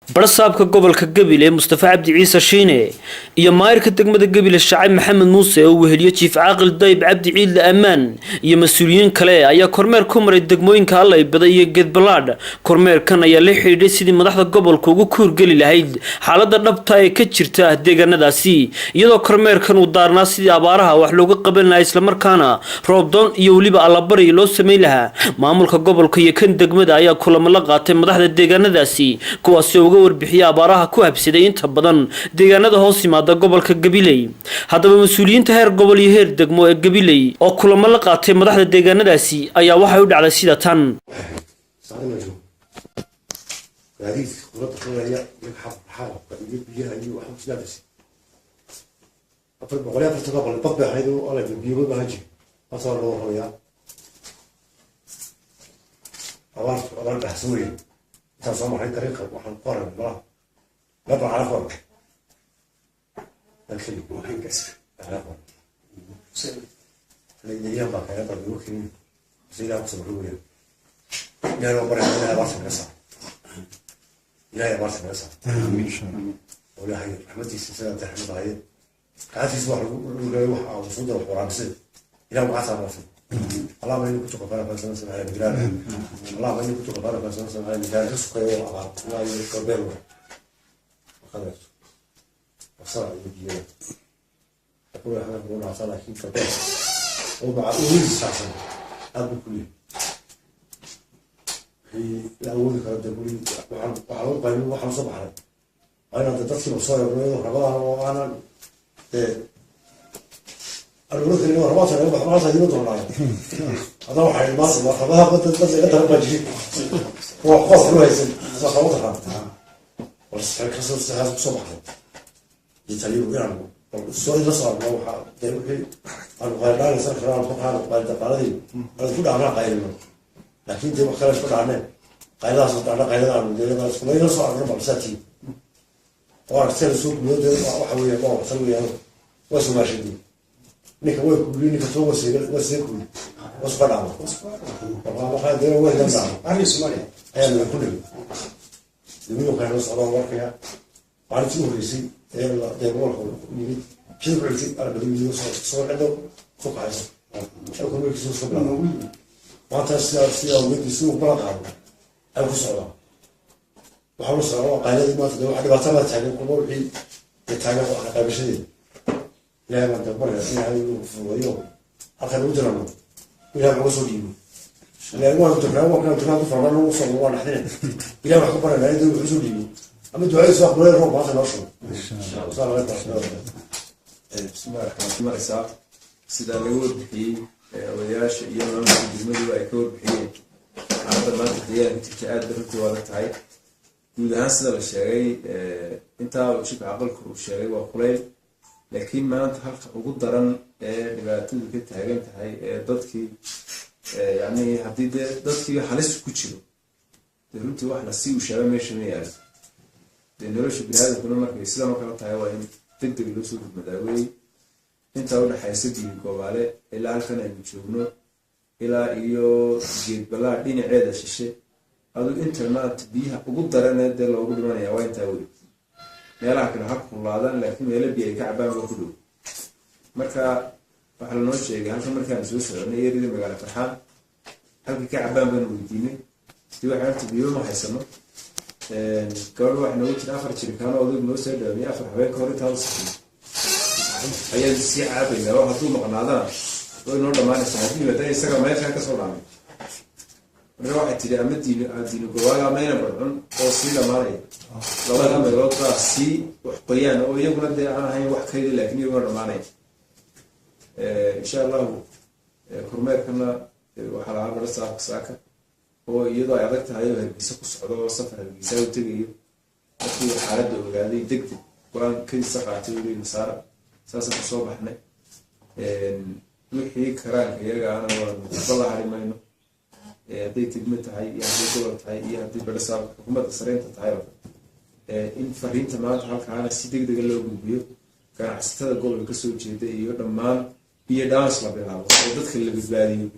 Barasaabka gobolka Gabiley, Mustafa Cabdi Ciise Shiine, iyo maayirka degmada Gebile, Shacab Maxamed Muuse, oo weheliyo Jiif Caaqil Dayb Cabdi Ciidle Ammaan iyo mas-uuliyiin kale, ayaa kormeer ku maray degmooyinka Allaybada iyo Geedbalaadh. Kormeerkan ayaa la xidhiidhay sidii madaxda gobolka ugu kuurgeli lahayd xaalada dhabta ee ka jirta deegaanadaasi, iyadoo kormeerkan uu daarnaa sidii abaaraha wax looga qaban lahaa, islamarkaana roobdoon iyo weliba allabari loo samayn lahaa. Maamulka gobolka iyo kan degmada ayaa kulamo la qaatay madaxda deegaanadaasi, kuwaasi oo uga warbixiyay abaaraha ku habsaday inta badan deegaanada hoos yimaada gobolka Gabiley. Haddaba, mas-uuliyiinta heer gobol iyo heer degmo ee Gabiley oo kulamo la qaatay madaxda deegaanadaasi ayaa waxay u dhacday sida tan. Saacada ma joogo gaadiidka khudradda raraya iyo xabka iyo biyaha iyo waxba sidaas 440 boqol bad bay ahayd oo alla biyo ma baahan jiri. Maanta waa loo warramayaa. Abaartu abaar baxsan weeye. Intaan soo marray dariiqa waxaan ku aragnay malaha meel baan cala ku aragnay, meel keli cala ku aragnay. Ilaan baa keenay bal igu keenin, base ilaah ku sabro weeyaan. Ilahay waa baryana, Ilahay abaarta naga saaro, Ilahay abaarta naga saaro oo Ilaahay raxmadiisa sidaa dee raxmad ahayd gacantiisa wax lagu leeyahay, wax uu soo diro wax waraabisay. Ilaah gacantaa noofay. اللهم اني كنت غفارا فانسان سمع مدرار، اللهم اني كنت غفارا فانسان سمع مدرار. Ka suqeeyo abaar waa iyo galbeed waa markaad eegto wasara iyo biyada kuwa xana kugu dhacsa, laakiin galbeed oo maca uwiis raacsan aad buu ku leeyahay wixii la awoodi karo. Dee guri waxaan waxaa lagu qaymin, waxaan soo baxnay waa inaan dee dadkiiba soo eegno, iyadoo rabadaan oo aanan dee arooro karin oo rabaad sare wax maanta idiin doonaayo. Haddana waxay maanta waa rabaha dad dad iga daran baa jirin oo wax qof lu haysan saa qabo daraa war kasoo saxaas kusoo baxnay iyo taliyo inaan soo ila soo arno. Waxa dee wixii aanu qayldhaanaysan karno aan ku qaano qayldaqaaladii aan ku dhacnaa qaylino, laakiin dee wax kale isku dhacneen qayladaas dhacna qaylada aanu dee iskula ila soo arno balsaatii oo aragtida soo gubiyo. Dee waxa weeye waa waxtar weeyaan, waa sumaashadii ninka way kuuli, ninka soo waseega wasee kuuli wasuka dhacdo markaa dee way dan dhacdo ayaa ku nimi damiyo kale la socda warkaya. Maalintii u horreysay ee dee gobolka yimid shida ku xigtay arbadii soo soo cidho soo kacayso kormeerkiisa soo bilaabay. Maanta sidaa weydii siduu bala qaado ay ku socdaa, waxaa la socdaa waa qayladii. Maanta dee waxa dhibaato baa taagan kuma wixii dee taagan wax ka qaybashadeeda. Ilahay baan dee baraya Ilahay inuu fududeeyo halkan ugu dirano, Ilahay wax uga soo dhiibo. Ilahay waan dirnaa, waan kana dirnaa ku farban ugu soo waa dhaxdine. Ilahay wax ka baranaa inuu wax soo dhiibo ama ducadiisu aqbalay, roob maanta noo shubo saa laga barasado. Bismillahi raxmaan maraysaa. Sidaa laga warbixiyey, odayaasha iyo maamulka degmaduba ay ka warbixiyeen, xaaladda maanta deegaanka jirta aad bay runtii u adag tahay. Guud ahaan, sida la sheegay, intaa uu jibka aqalku uu sheegay waa kulayl, laakiin maanta halka ugu daran ee dhibaatadu ka taagan tahay ee dadkii, yani haddii dee dadkii halis ku jiro, dee runtii wax lasii ushaaba meesha ma yaalo. Dee nolosha biniaadamkuna markay sidan oo kale tahay waa in deg deg loo soo gudmadaa weeye. Intaa udhexaysa Biyo Goobaale ilaa halkan aynu joogno ilaa iyo Geedbalaa dhinaceeda shishe, aduu internet biyaha ugu daranee dee loogu dhimanaya waa intaa wey. Meelaha kale ha kululaadaan, laakiin meelo biyo ay ka cabaan waa ku dhow. Marka waxaa lanoo sheegay halkan markaan soo soconay eerida magaalo Farxaan halkay ka cabaan baanu weydiinay. Si waxay horta biyo ma haysano. Gabadh waxaa noogu jira 4 jirikaano odaygu noo soo dhaamiyay 4 habeen ka hor intaa u ayaan sii caabaynaa, oo hadduu maqnaadana way noo dhamaanaysaa, haddii yimaadana isaga meeshaan kasoo dhaamay. Marka waxay tidhi ama diino gobaal ama ina barcun oo sii dhamaanaya, labada meelood baa sii wax qoyaan oo iyaguna dee aan ahayn wax kayda, laakiin iyaguna dhamaanaya. Insha Allahu, kormeerkana waxaa lahaa bara saaka saaka oo iyadoo ay adag tahay oo Hargeysa ku socdo oo safar Hargeysa u tegayo, markii xaaladda ogaaday deg deg go-aan kadiisa qaatay weli nasaara saasaan kusoo baxnay. Wixii karaanka iyaga ana waanu waxba la hari mayno, hadday degmo tahay iyo hadday gobol tahay iyo haddii barasaab xukuumadda sareynta tahayba, in fariinta maanta halkaana si deg dega loo gudbiyo ganacsatada gobolka kasoo jeeda iyo dhammaan biyo dhaamis la bilaabo oo dadka la badbaadiyo.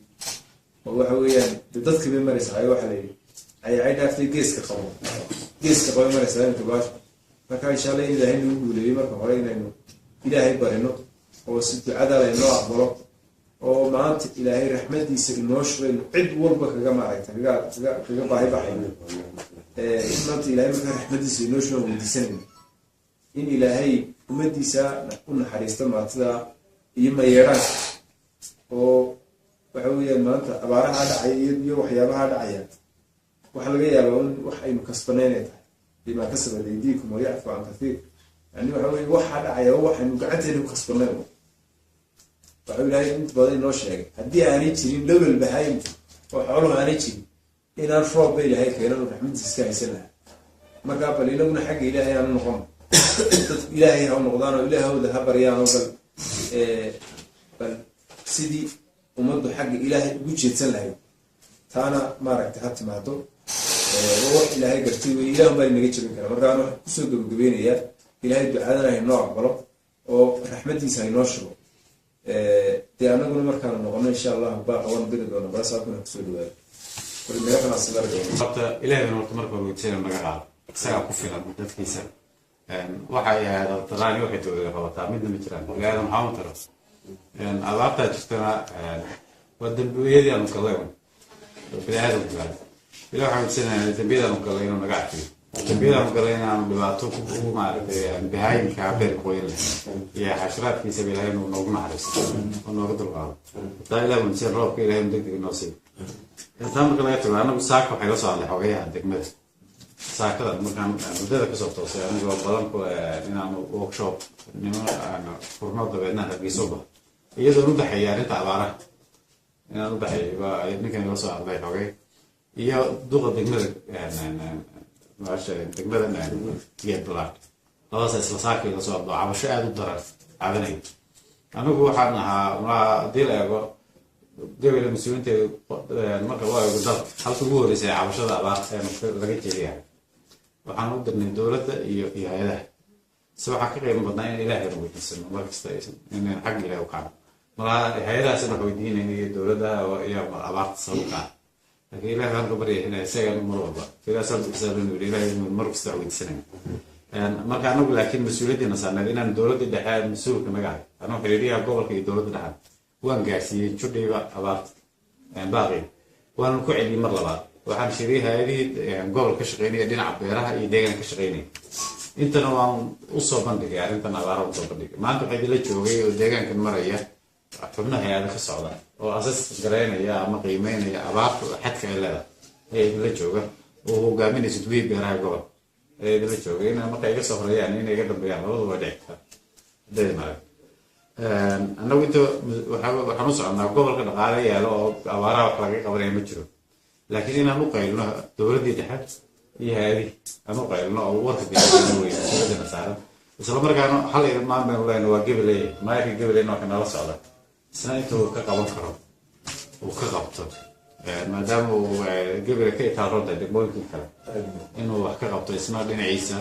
Oo waxa weeyaan de dadka bay maraysaa. Waxa la yidhi cayacay dhaaftay geeska qabo. Geeska qabay maraysaa imika baasha. Marka insha Allah in Ilaahay nagu guuleeyey, marka hore inaynu Ilaahay barino oo si ducada laynoo aqbalo oo maanta Ilaahay raxmadiisa inoo shubayno, cid walba kaga maaragta kaga baahi baxayno, in maanta Ilahay markaa raxmadiisa inoo shuban weydiisanayno in Ilaahay ummadiisa u naxariisto maatida iyo mayeedhaanka. Oo waxa weeyaan maanta abaaraha dhacaya iyo waxyaabaha dhacaya waxaa laga yaabaa in wax aynu kasbanay inay tahay, بما كسبت أيديكم ويعفو عن كثير. Yani waxa weye waxaa dhacaya waxaynu gacanteena ku kasbanay. Waxuu Ilaahay inta badan inoo sheegay haddii aanay jirin lowlal bahaym oo xooluhu aanay jirin inaan roobba Ilaahay keenan oo raxmadiisa iska haysan lahaa. Markaa bal inaguna xagga Ilaahay aanu noqon, dadku Ilaahay ha u noqdaan oo Ilaahooda ha baryaan oo bal sidii ummaddu xagga Ilaahay ugu jeedsan lahayd taana maaragtay ha timaado. Waa wax Ilaahay gartay wey, Ilah baa inaga jebin kara. Markaan waxaan kusoo gabagabeynayaa Ilaahay ducadana haynoo aqbalo oo raxmadiisa haynoo shubo. Dee anaguna markaanu noqono insha Allahu baaqa waanu diri doona barasaabkuna kusoo dhawaado. Horta Ilahay baan horta marka hore weydiisana naga qaado, isagaa ku filan dadkiisa. Waxay ahayd daraan waxay dowlada qabataa midna ma jiraan, ilaahay maxaa ma taro. Abaartaa jirtana waa dambiyadii aanu gallay un bini aadamku galay. Ilah waxaan weydiisanayaa dambiyada aanu gallay inuu naga cafiyo, dambiyada aanu gallay inaanu dhibaato ugu maaragtay bahaayimka beer qoyan leh iyo xasharaadkiisaba Ilahay inuu noogu naxariisto oo nooga dulqaado. Taa Ilah weydiisan, roobka Ilahay inu degdeg inoo siiyo. Intaa marka laga tago, anagu saaka waxay la soo hadlay xogayaha degmada saakada markaan muddada kasoo toosay, anigoo badan ku inaanu workshop niman aan furno, dabeedna Hargeysa u baxo, iyadoon u baxayay arrinta abaaraha inaan u baxayay baa ninkan ila soo hadlay xogay iyo duqa degmada maasha degmada Geed Balaar. Labadaas isla saaka ila soo hadlo, cabasho aada u daran cabanay. Anigu waxaan ahaa waa haddii la eego gabela mas-uuliyiinteedu marka loo eego dalka halka ugu horreysay ee cabashada abaarta ee laga jeediyahay waxaan u dirnay dowladda iyo hay-adaha. Se waxaa ka qiimo badnaa in Ilaahay nu weydiisano markasta, inaan xagga Ilahay u kacno. Malaha hay-adahaasna wax weydiinayn iyo dowladda iyo abaarta sababka ah, laakiin Ilahay waxaan ka baryay in isaga mar walba yidhi Ilahay inuu mar kasta wax weydiisanayn. Marka anagu laakiin mas-uuliyaddiina saarneed inaan dowladda dhexe mas-uulka naga ahay, anagu xiriiriyaha gobolka iyo dowladda dhexe waan gaarsiiyey judhiiba abaarta baaqi, waanan ku celiyey mar labaad. Waxaan shiriyey hay-adihii gobol ka shaqeynaya dhinaca beeraha iyo deegaan ka shaqeynaya, intana waan usoo bandhigay arrintan abaaraha usoo bandhigay. Maanta waxaa idinla joogay oo deegaankan maraya xubno hay-ada ka socda oo asas garaynaya ama qiimeynaya abaarta xadka ay leedahay ayaa idinla jooga oo hogaaminaysa duwihii beeraha gobol ayaa idinla jooga. Ina marka iga soo horeeyaan inay iga dambeeyaan labadu waa dhici kartaa hadday marag. Annagu inta waxaan u soconaa gobolka dhaqaale yaalo oo abaaraha wax laga qabanaya ma jiro, laakiin inaan u qaylno dowladdii dhexe iyo hay-adihii aan u qaylno oo warka gaarsiino wey mas-uuliyaddana saaran. Isla markaana hal ilmaan baynu leenahay, waa Gabiley, maayarka Gabileyna waxay nala socda isna inta uu ka qaban karo uu ka qabto, maadaama uu Gabiley ka itaal roon tahay degmooyinkii kale, inuu wax ka qabto isna dhinaciisa,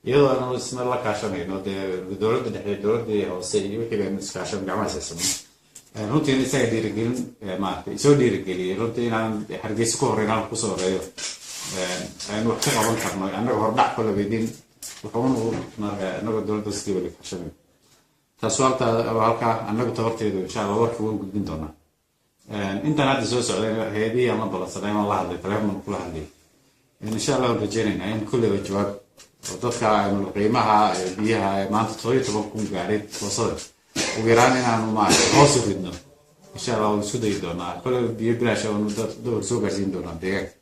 iyadoo aanu isna la kaashanayno dee dowladda dhexe, dowladdii hoose iyo wixii baynu iskaashan gacmaha haysano. Runtiina isaga dhiirigelin maaragtay isoo dhiirigeliyey runtii inaan Hargeysa ku horreyn, halka kusoo horeeyo aynu wax ka qaban karno annaga hordhac kole weydiin wuxuun uu marka annagoo dowladda sidii wali kaashanayno. Taas halkaa halkaa annagu tabarteedu insha Allah warka waan gudbin doonaa. Intaan hadda soo socday hay-adihii aan la ballansanay waan la hadlay, telefoon kula hadlay. Insha Allah waan rajeynaynaa in kulleyba jawaab oo dadka aynu qiimaha biyaha ee maanta 17,000 gaadhay toosada ugu yaraan inaanu maaragtay hoos u ridno insha Allah waan isku dayi doonaa. Kolleyba biyo bilaash oonu dowr soo gaarsiin doonaa deegaanka.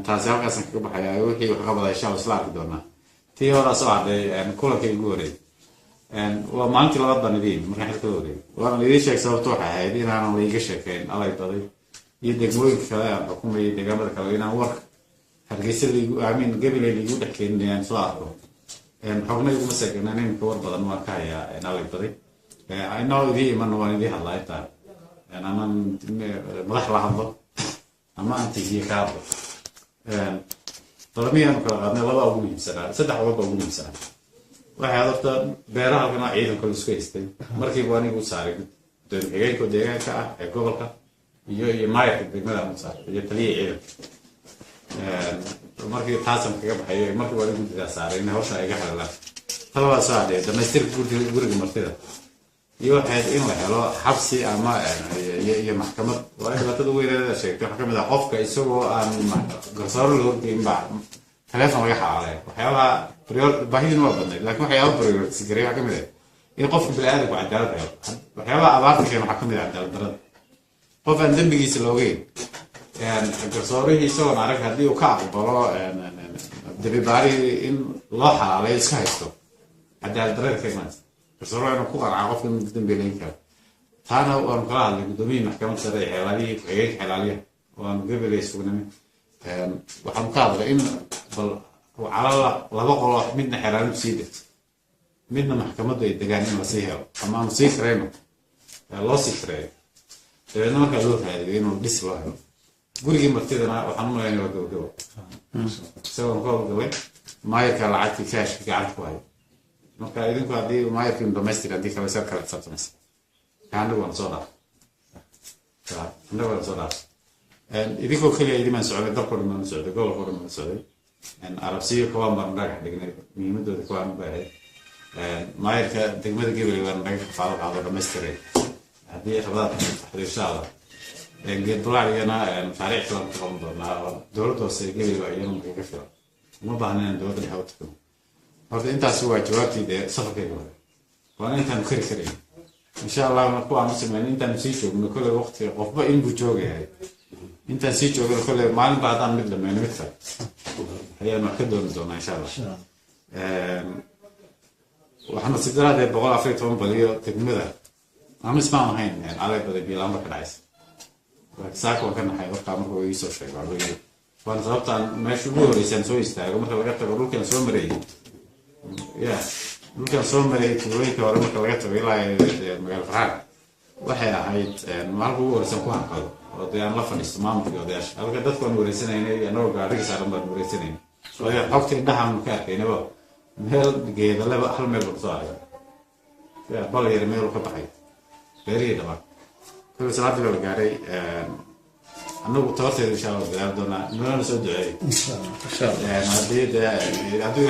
Taasi halkaasaan kaga baxaya. Wixii wax qabada insha Allah isla arki doonaa. Tii horaa soo hadhay kulankay ugu horreeyay waa maalintii labaad baan idiin markaan xilka wareegay, waana idiin sheeg sababto waxay ahayd inaanan la iiga sheekeyn alay baday iyo degmooyinka kale aan xukumayay, deegaamada kale inaan warka Hargeysa liigu aamin Gabiley liigu dhex keenin inaan soo arko. Xogna iguma seeganaan, iminka war badan waan ka hayaa alay baday. Inoo idii iman waan idii hadlaa intaa amaan madax la hadlo ama aan tigiye ka hadlo. Balamihi aanu kala qaadnay laba ugu muhiimsanaa, saddex walba ugu muhiimsanaa waxay horta beeraha halkan ciidanka la isku haystay. Markiiba anigu u saaray gudoomiye xigeenka deegaanka ah ee gobolka iyo maayarka degmada aan u saaray iyo taliya ciidanka. Markii taasan kaga baxay, markii waa guddigaa saaray in hawsha ay iga xelalaan. Talabaa soo hadhay, dhamaystirka guriga martida iyo waxayd in la helo xabsi ama iyo maxkamad. Waa dhibaatada weyneeda sheegtay. Waxaa kamid ah qofka isagoo aan garsoore la horgeyn baa teleefon laga xalaalay. Waxyaabaha baahidina waa badnayd, laakiin waxyaaba priority garay waxaa kamid ah in qofka biniaadamku cadaalad helo. Waxyaabaha abaarta keena waxaa kamid ah cadaalad darada. Qof aan dembigiisa loogeyn, garsoorihii isagoon arag haddii uu ka aqbalo dembibaarihii in loo xalaalayo iska haysto, cadaalad darada ka imanaysa. Garsoore waa inuu ku qancaa qofka in dembi layn karo. Taana waanu kala hadlay guddoomiyihii maxkamadda sare ee xeelaalihii, ku-xigeenka xeelaaliyaha oo aanu Gabiley sugnay. Waxaanu ka hadlay in bal calala laba qolo, midna xeelaalintu sii degto, midna maxkamaddu ay degaan, in lasii helo ama aanu sii karayno loo sii kareeyo, dabeedna markaa loo raadiyo inuu dhis loo helo. Gurigii martidana waxaan u malaynaya waa gabagabo, isagoon ka howlgalay maayarka lacagtii kaashka gacanta ku hayo. Marka idinku haddii maayarkiinu dhamaystir, haddii kale isaga kala xisaabtamaysa. Anagu waan soo dhaaf, annagu waan soo dhaaf. Idinkoo keliya idimaan socday, dalkoo dhan baan socday, gobolkoo dhan baan socday. Arabsiyo kawaan baan dhagax dhignay, muhiimadooda kawaan u baahay. Maayarka degmada Gabiley baan naga kafaalo qaado dhamaystiray haddii rabadaad faxdo, insha Allah. Geed bulaarigana mashaariic kale ka qaban doonaa oo dowladda hoose Gabiley baa iyana nagaga filan, uma baahna inaan dowladda dhexe u tagno. Horta intaasi waa jawaabtii dee safarkayga hore, waana intaanu kari karayn, insha Allah. Marka waanu sameyn intaanu sii joogno. Kolley waqtiga qofba inbuu joogayahay. Intaan sii joogno kolley maalinba haddaan mid dhamayno, mid kale ayaan wax ka dooni doonaa, insha Allah. Waxaa nasiib daraadee 114 baliyo degmada ama ismaan ahayn alay baday biilaanba ka dhacaysa. Saaka waan ka naxay warkaa marka uu iisoo sheego. Waana sababtaan meesha ugu horreysaan soo istaago marka laga tago dhulkan soo marayay, ya dhulkan soo marayay tuulooyinka hore marka laga tago ilaa magaalo Farxaan, waxay ahayd halka ugu horreysaan ku hanqado oo dee aan la fadhiisto maamulkii odayaasha. Halka dadku aan wareysanaynay, annagoo gaadhiga saaran baan wareysanaynay, waayo xogta indhahaan ka arkaynaba meel geedaleba hal meel baan soo aragay, ya bal yar meel ka baxay beerihii dhamaan. Koley salaadii baa la gaaray. Annagu tabarteeda insha Allah dadaal doonaa. Noolana soo duceeyay haddii dee hadduu